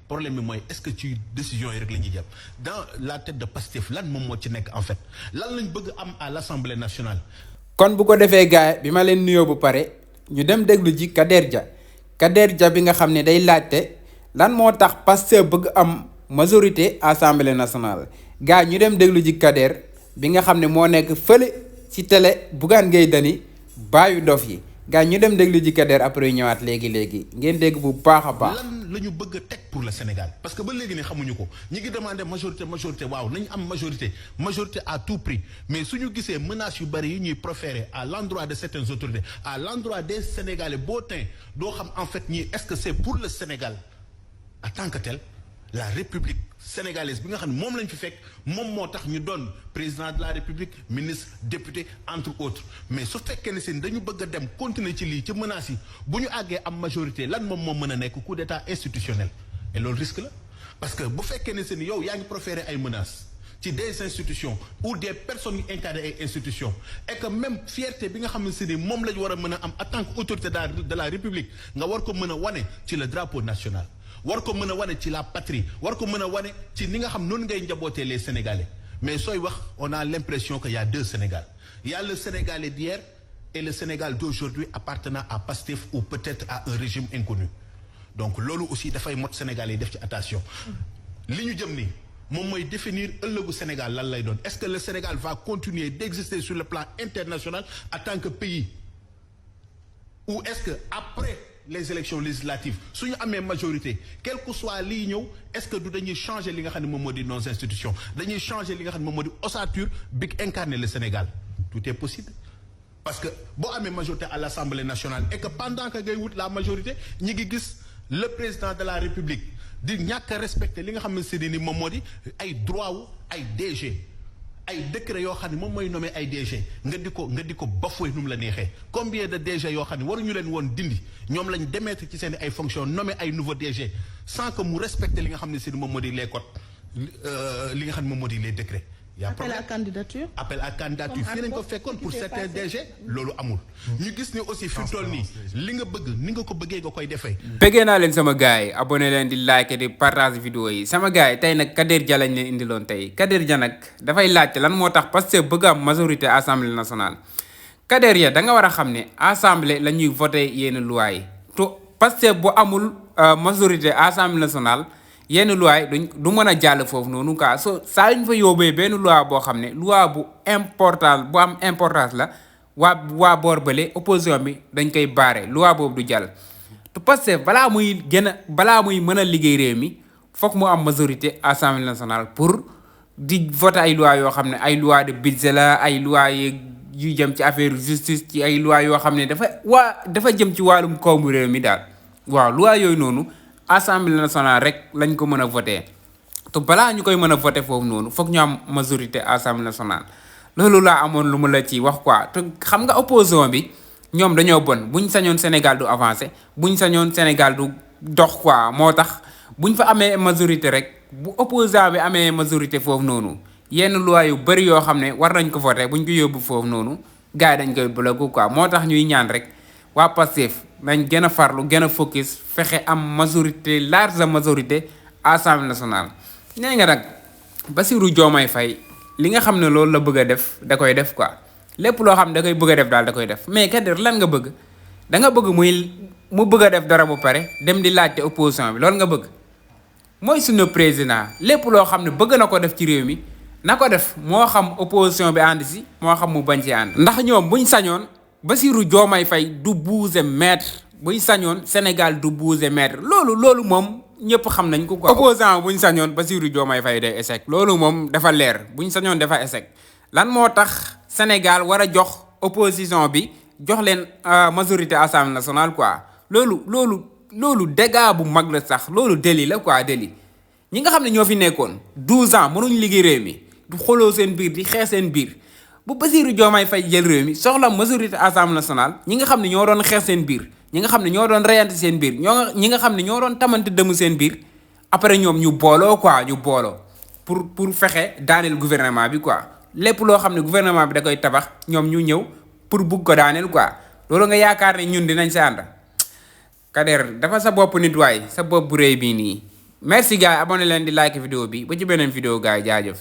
problème bi mooy est-ce que ci décision yi rek la ñuy jàpp dans la tête de Pastef lan moom moo ci nekk en fait lan lañ bëgg am à l'Assemblée nationale. kon bu ko defee gaay bi ma leen nuyoo bu pare ñu dem déglu ji Kader Dia bi nga xam ne day laajte lan moo tax Pastef bëgg am majorité Assemblée nationale gaay ñu dem déglu ji Kader bi nga xam ne moo nekk fële ci télé Bougane Gueye Dany baayu dof yi gaay ñu dem déglu ji Kader après ñëwaat léegi ngeen dégg bu baax a baax. lan la ñu bëgg a teg pour le Sénégal parce que ba léegi ne xamuñu ko ñi ngi demandé majorité waaw nañu am majorité à tout prix mais suñu gisee menaces yu bëri yi ñuy proférer à l'endroit de certaines autorités à l'endroit des Sénégalais boo tey doo xam en fait ñii est-ce que c'est pour le Sénégal en tant que tel la République sénégalaise bi nga xam ne moom lañ fi fekk moom moo tax ñu doon président de la République ministre député entre autres mais su fekkee ne seen dañu bëgg a dem continuer ci lii ci menaces yi bu ñu àggee am majorité lan moom moo mën a nekk coup d'état institutionnel et loolu risque la parce que bu fekkee ne seen yow yaa ngi proférer ay menaces ci des institutions ou des personnes yu incarnent ay institutions et que même fierté bi nga xam ne si ni moom la ñu war a mën a am en tant que autorité de la République nga war ko mën a wane ci le drapeau national war ko mën a wane ci la patrie war ko mën a wane ci ni nga xam noonu ngay njabootee les Sénégalais mais sooy wax on a l'impression que y a deux Sénégal il y a le Sénégalais d'hier et le Sénégal d'aujourd'hui appartenant à Pastef ou peut-être à un régime inconnu donc loolu aussi dafay mot Sénégalais yi def ci attention li ñu jëm ni moom mooy définir ëllëgu Sénégal lan lay doon est-ce que le Sénégal va continuer d'exister sur le plan international en tant que pays ou est-ce que après les élections législatives su ñu amee majorité quel que soit liy ñëw est-ce que du dañuy changer li nga xam ne moom moo di nos institutions dañuy changer li nga xam ne moom moo di ossature bi incarne le Sénégal tout est possible parce que boo amee majorité à l'Assemblée nationale et que pendant que ngay wut la majorité ñi ngi gis le président de la République di ñàkk a respecter li nga xam ne si ni moom moo di ay droit wu ay DG ay décret yoo xam ne moom mooy nommé ay DG nga di ko bafoué nu mu la neexee combien de DG yoo xam ne waruñu leen woon dindi ñoom lañ démettre ci seen ay fonctions nommé ay nouveaux DG sans que mu respecter li nga xam ne si moom moo di les codes li nga xam ne moom moo di les décrets. appel à candidature fii nañ ko fekkoon pour certains DG loolu amul. ñu gis ne aussi fi toll nii li nga bëgg ni nga ko bëggee nga koy defee. bëggee naa leen sama gars yi abonné leen di like di partage vidéo yi sama gars yi tey nag Kader Dia lañ leen indiloon tey Kader Dia nag dafay laajte lan moo tax parce que bëgg am majorité assemblée nationale. Kader Dia da nga war a xam ne assemblée la ñuy voté yenn loi yi te parce que bu amul majorité assemblée nationale. yenn loi du mën a jàll foofu noonu quoi saa ñu fa yóbbee benn loi boo xam ne loi bu am importance la waa boor bële opposition bi dañ koy baare loi boobu du jàll te parce que balaa muy mën a liggéey réew mi foog mu am majorité assemblée nationale pour di voter ay loi yoo xam ne ay loi de budget la ay loi yu jëm ci affaire justice ci ay loi yoo xam ne dafa jëm ci wàllum koomu réew mi daal waaw loi yooyu noonu assemblée nationale rek lañ ko mën a voter te balaa ñu koy mën a voter foofu noonu foog ñu am majorité assemblée nationale loolu laa amoon lu mu la ci wax quoi te xam nga opposition bi ñoom dañoo bon buñ sañoon Sénégal du avancer buñ sañoon Sénégal du dox quoi moo tax buñ fa amee majorité rek bu opposant bi amee majorité foofu noonu yenn loi yu bari yoo xam ne war nañ ko voter buñ ko yóbbu foofu noonu gars yi dañ koy bloquer quoi moo tax ñuy ñaan rek waa Pastef nañ gën a farlu gën a focus fexe am majorité large majorité assemblée nationale. nee nga nag Bassirou Diomaye Faye li nga xam ne loolu la bëgg a def da koy def quoi lépp loo xam ne da koy bëgg a def daal da koy def mais Kader lan nga bëgg da nga bëgg mu bëgg a def dara bu pare dem di laajte opposition bi loolu nga bëgg mooy suñu président lépp loo xam ne bëgg na ko def ci réew mi na ko def moo xam opposition bi ànd si moo xam mu bañ ci ànd. ndax ñoom buñ sañoon. Bassirou Diomaye Faye du bouger mètre buñ sañoon Sénégal du bouger mètre loolu moom ñëpp xam nañ ko quoi. opposant buñ sañoon Bassirou Diomaye Faye day échec loolu moom dafa leer buñ sañoon dafa échec lan moo tax Sénégal war a jox opposition bi jox leen majorité assemblée nationale quoi loolu dégât bu mag la sax loolu délit la quoi délit ñi nga xam ne ñoo fi nekkoon 12 ans mënuñ liggéey réew mi du xoloo seen biir di xeex seen biir. bu Bassirou Diomaye Faye jël réew mi soxla majorité assemblée nationale ñi nga xam ne ñoo doon xeex seen biir ñi nga xam ne ñoo doon reyante seen biir ñi nga xam ne ñoo doon tamante dëmu seen biir après ñoom ñu booloo quoi pour fexe daaneel gouvernement bi quoi lépp loo xam ne gouvernement bi da koy tabax ñoom ñu ñëw pour bugg ko daaneel quoi loolu nga yaakaar ne ñun dinañ sa ànd Kader dafa sa bopp nit waay sa bopp bu rëy bii nii merci gars yi abonné leen di like vidéo bi ba ci beneen vidéo gars yi jaajëf